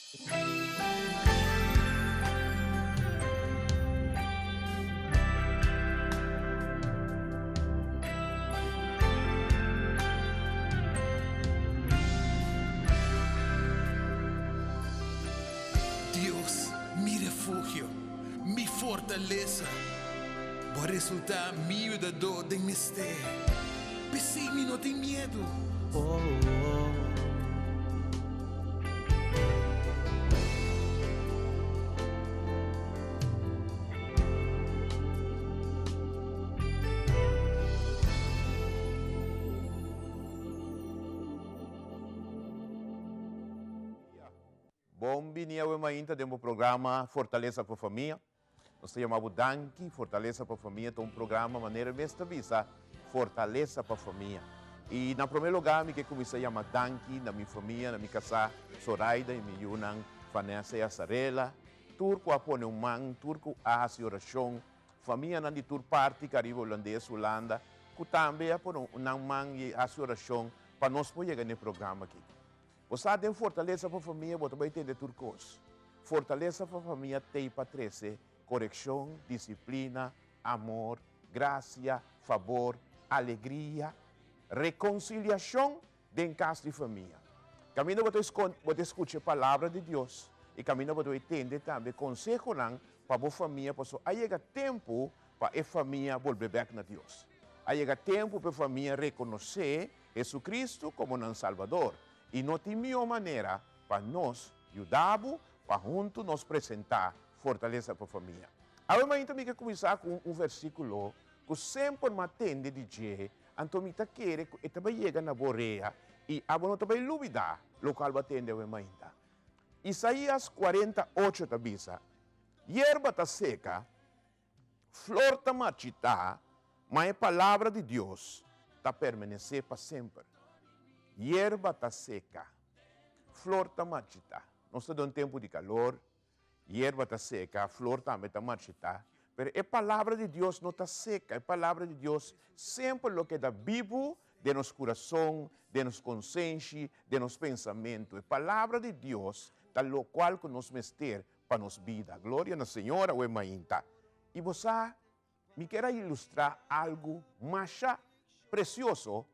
Dios, mi refugio, mi fortalesa, Bo a resultá mi yudadó den mester, p'esei mi no tin miedu. Bon bini awe mainta den bo programa Fortalesa pa Famia. Nos ta yama bo danki. Fortalesa pa Famia ta un programa manera mes ta bisa Fortalesa pa Famia. I na prome lugar mi ke kuminsa yama danki na mi famia, na mi kasá Zoraida i mi yunan Vanessa i Azarela, tur ku a pone un man, tur ku a hasi orashon, famianan di tur parti, Karibe Hulandes, Hulanda, ku tambe a pone nan man i hasi orashon pa nos por yega na e programa aki. Bo sa den Fortalesa pa Famia bo ta bai tende tur kos. Fortalesa pa Famia t'ei pa trese korekshon, disiplina, amor, grasia, fabor, alegria, rekonsiliashon den kas di famia. Kaminda bo ta bo ta skucha e Palabra di Dios i kaminda bo ta bai tende tambe konsehonan pa bo famia pasobra a yega tempu pa e famia bolbe bèk na Dios. A yega tempu pa e famia rekonosé Jesucristo komo nan Salbador, i no tin mihó manera pa nos yuda bo pa huntu nos presentá Fortalesa pa Famia. Awe mainta mi ke kuminsá ku un versíkulo ku semper mi a tende di dje, anto mi ta kere ku e ta bai yega na bo rea i abo no ta bai lubidá lokual bo a tende awe mainta. Isaías kuarenta ocho ta bisa, Yerba ta seka, Flor ta marchitá, ma e palabra di Dios ta permanesé pa semper. Yerba ta seka, flor ta marchitá. Nos ta den un tempu di kalor, yerba ta seka, flor tambe ta marchitá, pero e palabra di Dios no ta seka. E palabra di Dios semper lo keda bibu den nos kurason, den nos konsenshi, den nos pensamentu. E palabra di Dios ta lokual ku nos mester pa nos bida. Gloria na Señor awe mainta. I bo sa, mi kier a ilustrá algu masha presioso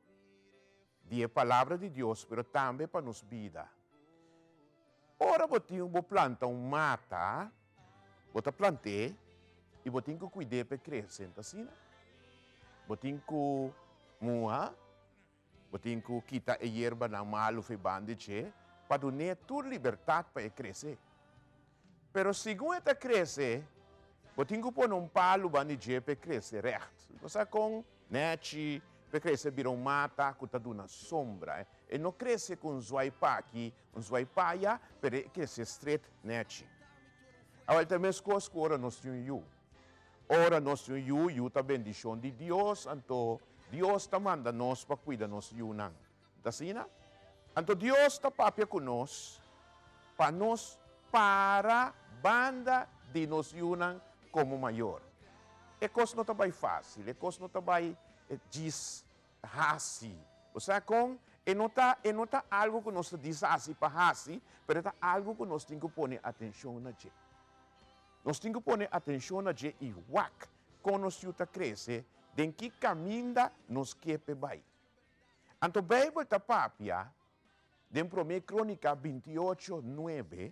di e Palabra di Dios, pero tambe pa nos bida. Ora bo tin bo planta un mata, bo ta plant'é i bo tin ku kuid'é pa e krese, no ta asina? Bo tin ku muha. Bo tin ku kita e yerbanan malu for e banda dje pa dun'é tur libertat pa e krese. Pero segun e ta krese, bo tin ku pone un palu banda dje pa e krese règt. Bo sa kon? Nèchi, pa e krese bira un mata ku ta duna sombra. E no krese ku un zwai p'aki, un zwai p'aya, pero e krese stret nèchi. Awor ta meskos ku ora nos tin un yu. Ora nos tin un yu, yu ta bendishon di Dios, anto Dios ta manda nos pa kuida nos yunan. No ta asina? Anto Dios ta papia ku nos pa nos para banda di nos yunan komo mayor. E kos no ta bai fásil, e kos no ta bai djis hasi. Bo sa kon? E no ta, e no ta algu ku nos ta dishasi pa hasi, pero e ta algu ku nos tin ku pone atenshon na dje. Nos tin ku pone atenshon na dje i wak kon nos yu ta krese, den ki kaminda nos ke p'e bai. Anto Beibel ta papia den Promé Krónika 28, 9,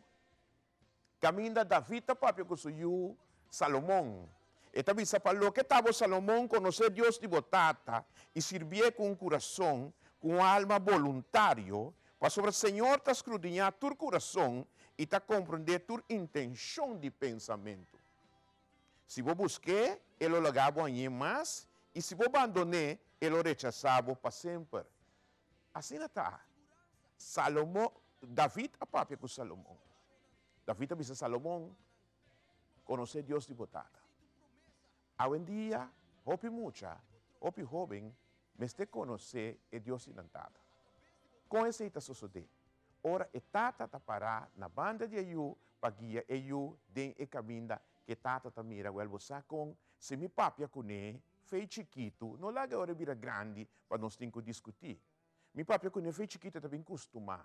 kaminda David ta papia ku su yu Salomon. E ta bisa, Pa loke ta bo, Salomon, konosé Dios di bo tata i sirbié ku un kurason, ku un alma boluntario, pasobra Señor ta skrudiñá tur kurason i ta komprondé tur intenshon di pensamentu. Si bo busk'é, e lo laga bo hañ'é mas, i si bo bandon'é, e lo rechasá bo pa semper. Asina ta, Salomon, David a papia ku Salomon. David a bisa Salomon, Konosé Dios di bo tata. Awendia, hopi mucha, hopi hóben mester konosé e Dios di nan tata. Kon esei ta sosodé? Ora e tata ta pará na banda di e yu pa guia e yu den e kaminda ku e tata ta mira, wèl bo sa kon, si mi papia kuné, fei chikitu, no laga e ora bira grandi pa nos tin ku diskutí. Mi papia kuné fei chikitu e ta bin kustumá.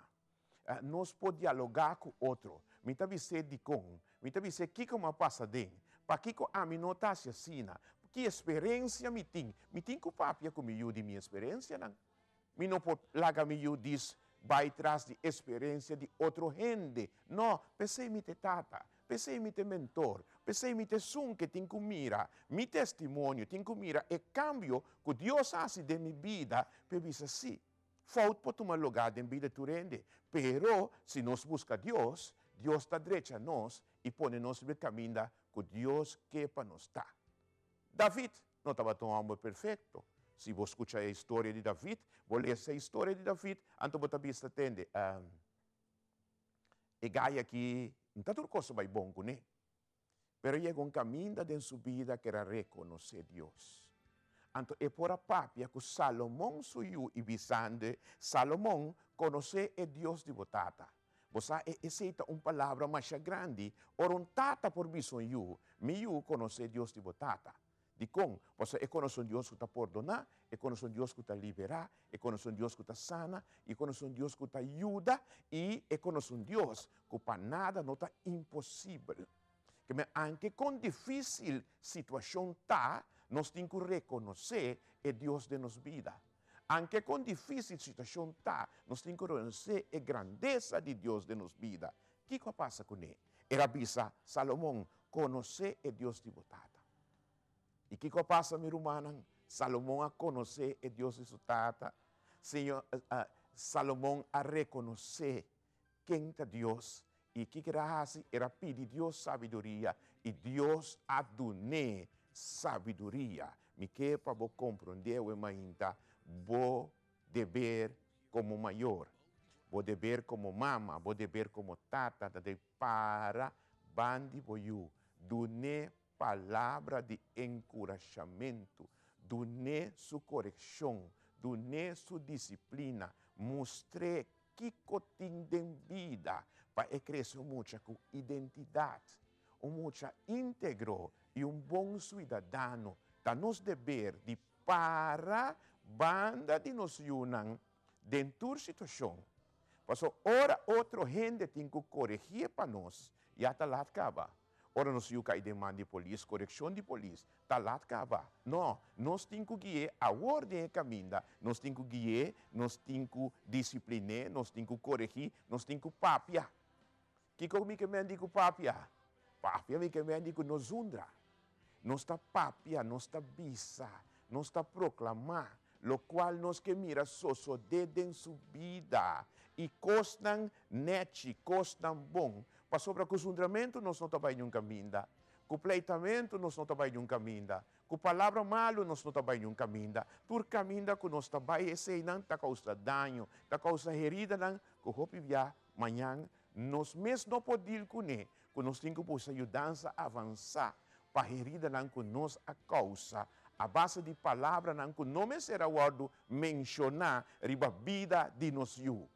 Nos por dialogá ku otro. Mi ta bis'é dikon. Mi ta bis'é kiko mi a pasa den. Pakiko ami no ta hasi asina. Ki esperensia mi tin. Mi tin ku papia ku mi yu di mi esperensianan. Mi no por laga mi yu dis bai tras di esperensia di otro hende. No, p'esei mi ta e tata. P'esei mi ta e mentor. P'esei mi ta esun ke tin ku mira mi testimonio, tin ku mira e kambio ku Dios a hasi den mi bida p'e bisa sí. Fout por tuma lugá den bida tur hende, pero si nos buska Dios, Dios ta drecha nos i pone nos riba e kaminda ku Dios ke pa nos ta. David no tabata un hòmber perfekto. Si bo skucha e historia di David, bo lesa e historia di David, anto bo ta bisa, Tende, e gai aki no ta tur kos a bai bon kuné. Pero yega un kaminda den su bida ku el a rekonosé Dios. Anto e por a papia ku Salomon su yu i bisand'e, Salomon, konosé e Dios di bo tata. Bo sa, e esei ta un palabra masha grandi ora un tata por bisa un yu, Mi yu, konosé Dios di bo tata. Dikon? Pasobra e konosé un Dios ku ta pordoná, e konosé un Dios ku ta liberá, e konosé un Dios ku ta sana, i e konosé un Dios ku ta yuda, i e konosé un Dios ku pa nada no ta imposibel. Keme anke kon difísil situashon ta, nos tin ku rekonosé e Dios den nos bida. Anke kon difísil situashon ta, nos tin ku rekonosé e grandesa di Dios den nos bida. Kiko a pasa kuné? El a bisa Salomon, Konosé e Dios di bo tata. I kiko a pasa, mi rumannan? Salomon a konosé e Dios di su tata. Señor, Salomon a rekonosé ken ta Dios. I kiko el a hasi? El a pidi Dios sabiduria, i Dios a dun'é sabiduria. Mi ke pa bo komprondé awe mainta bo deber komo mayor, bo deber komo mama, bo deber komo tata ta di para bandi bo yu, dun'é palabra di enkurashamentu, dun'é su korekshon, dun'é su disiplina, mustr'é kiko tin den bida pa e krese un mucha ku identidat, un mucha íntegro i un bon suidadano. Ta nos deber di para banda di nos yunan den tur situashon. Pasobra ora otro hende tin ku koregié pa nos, ya ta lat kaba. Ora nos yu kai den man di polis, korekshon di polis, ta lat kaba. No, nos tin ku gui'é awor den e kaminda. Nos tin ku gui'é, nos tin ku disiplin'é, nos tin ku koregí, nos tin ku papia. Kiko mi ke men di ku papia? Papia mi ke men di ku no zundra. Nos ta papia, nos ta bisa, nos ta proklamá lokual nos ke mira sosodé den su bida i kosnan nèchi, kosnan bon. Pasobra ku zundramentu nos no ta bai niun kaminda, ku pleitamentu nos no ta bai niun kaminda, ku palabra malu nos no ta bai niun kaminda. Tur kaminda ku nos ta bai eseinan ta kousa daño, ta kousa heridanan ku hopi bia Mañan nos mes no por deal kuné, ku nos tin ku buska yudansa avansá pa heridanan ku nos a kousa a base di palabranan ku no mester a wòrdu menshoná riba bida di nos yu.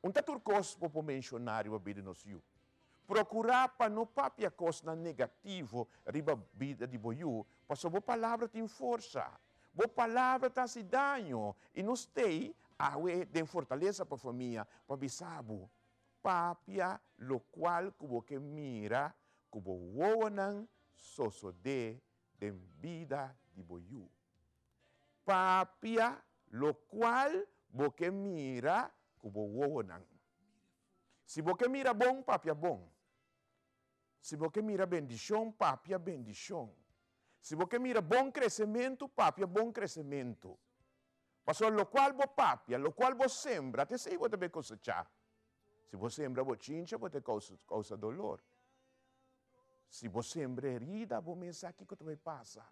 Un ta tur kos bo por menshoná riba bida di nos yu. Prokurá pa no papia kosnan negativo riba bida di bo yu, pasobra bo palabra tin forsa. Bo palabra ta hasi daño i nos t'ei awe den Fortalesa pa Famia pa bisa bo, papia lokual ku bo ke mira ku bo wowonan sosodé den bida di bo yu. Papia lokual bo ke mira ku bo wowonan. Si bo ke mira bon, papia bon. Si bo ke mira bendishon, papia bendishon. Si bo ke mira bon kresementu, papia bon kresementu. Pasobra lokual bo papia, lokual bo sembra, ta esei bo ta bay kosechá. Si bo sembra bochincha, bo ta kousa dolor. Si bo sembra herida, bo mes sa kiko ta bay pasa.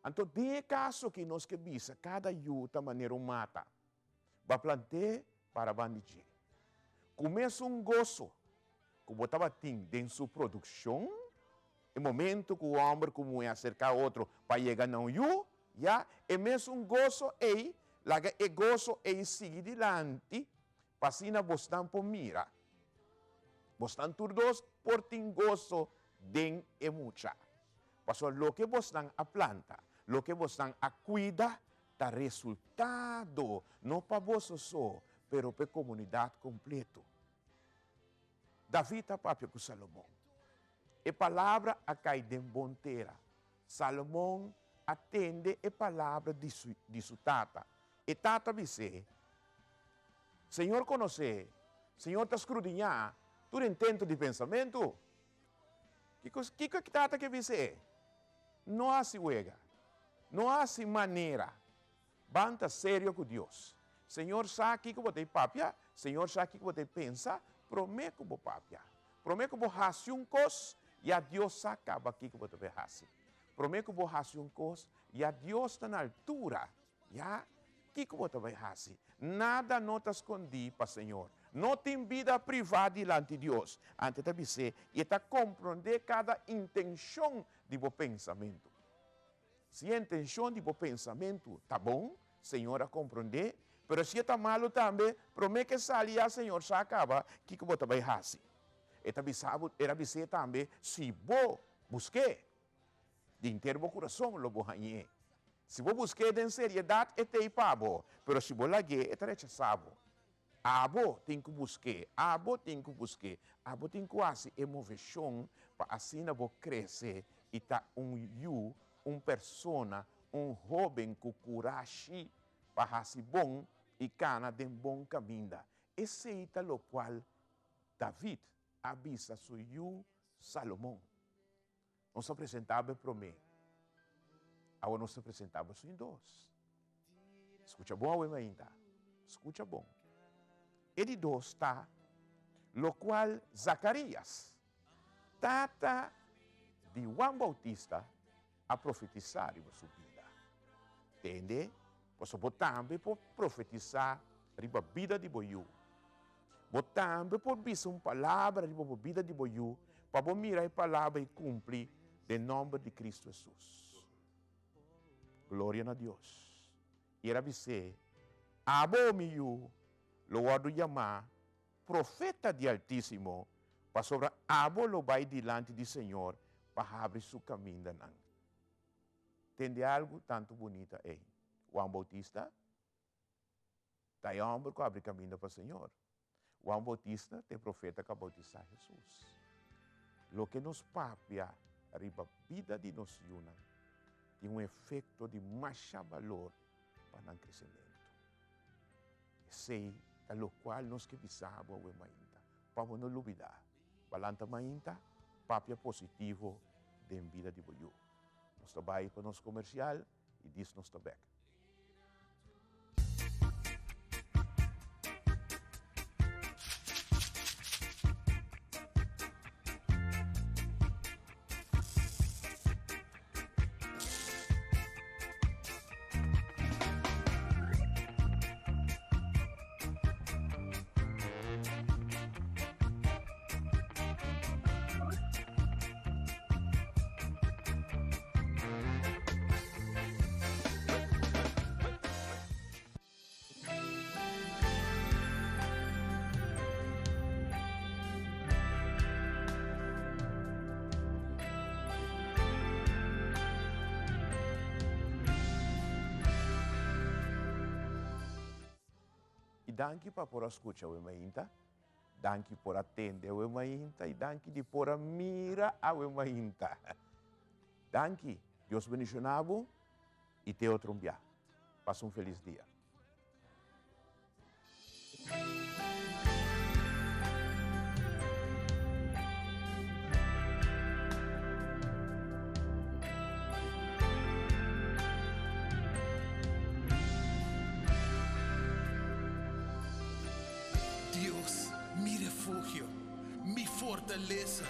Anto den e kaso aki nos ke bisa kada yu ta manera un mata. Bo a plant'é para banda di dje. Ku mesun goso ku bo tabatin den su produkshon, e momento ku un hòmber ku muhé a serká otro pa yega na un yu, ya, e mesun goso ei, laga e goso ei sigui dilanti pa asina bosnan por mira. Bosnan tur dos por tin goso den e mucha. Pasobra loke bosnan a planta, loke bosnan a kuida, ta resultado, no pa boso so, pero pa e komunidat kompleto. David a papia ku Salomon. E palabra a kai den bon tera. Salomon a tende e palabra di su, di su tata. E tata bis'é, Señor konosé, Señor ta skrudiñá tur intento di pensamentu. Kiko, kiko e tata ke bis'é? No hasi wega. No hasi manera. Ban ta serio ku Dios. Señor sa kiko bo ta e papia, Señor sa kiko bo ta e pensa, promé ku bo papia. Promé ku bo hasi un kos, ya Dios sa kaba kiko bo ta bai hasi. Promé ku bo hasi un kos, ya Dios ta na altura, ya, kiko bo ta bai hasi. Nada no ta skondí pa Señor. No tin bida privá dilanti Dios. Anto e ta bis'é, i e ta komprondé kada intenshon di bo pensamentu. Si e intenshon di bo pensamentu ta bon, Señor a komprondé, pero si e ta malu tambe, promé ke sali ya Señor sa kaba kiko bo ta bai hasi. E ta bisa bo, el a bis'é tambe, si bo busk'é di henter bo kurason lo bo hañ'é. Si bo busk'é den seriedat e t'ei pa bo, pero si bo lag'é e ta rechasá bo. Abo tin ku busk'é, abo tin ku busk'é, abo tin ku hasi e moveshon pa asina bo krese i ta un yu, un persona, un hóben ku kurashi pa hasi bon i kana den bon kaminda. Esei ta lokual David a bisa su yu Salomon. Nos a presentá bo e promé, awe nos ta presentá bo esun dos. Skucha bon awe mainta, skucha bon. E di dos ta lokual Zakarias, tata di Juan Bautista, a profetisá riba su bida. Tende, pasobra bo tambe por profetisá riba bida di bo yu. Bo tambe por bisa un palabra riba bo bida di bo yu pa bo mira e palabra ei kumpli den nòmber di Kristu Hesus. Gloria na Dios! I el a bis'é, Abo, mi yu, lo wòrdu yamá profeta di Altísimo, pasobra abo lo bai dilanti di Señor pa habri su kamindanan. Tende algu tantu bunita ei! Juan Boutista ta e hòmber ku habri kaminda pa Señor. Juan Boutista ta e profeta ku a boutisá Hesus. Loke nos papia riba bida di nos yunan tin un efekto di masha balor pa nan kresementu. Esei ta lokual nos ke bisa bo awe mainta, pa bo no lubidá. Balanta mainta, papia positivo den bida di bo yu. Nos ta bai pa nos komersial i dis nos ta bèk. I danki pa por a skucha awe mainta, danki por a tende awe mainta i danki di por a mira awe mainta. Danki, Dios bendiciona bo i te otro un bia. Pasa un felis dia. Dios, mi refugio, mi fortalesa,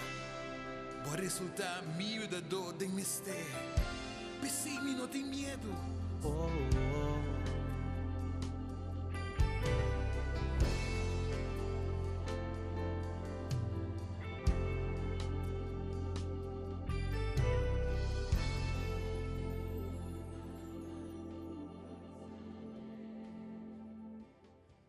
Bo a resultá mi yudadó den mester, p'esei mi no tin miedu.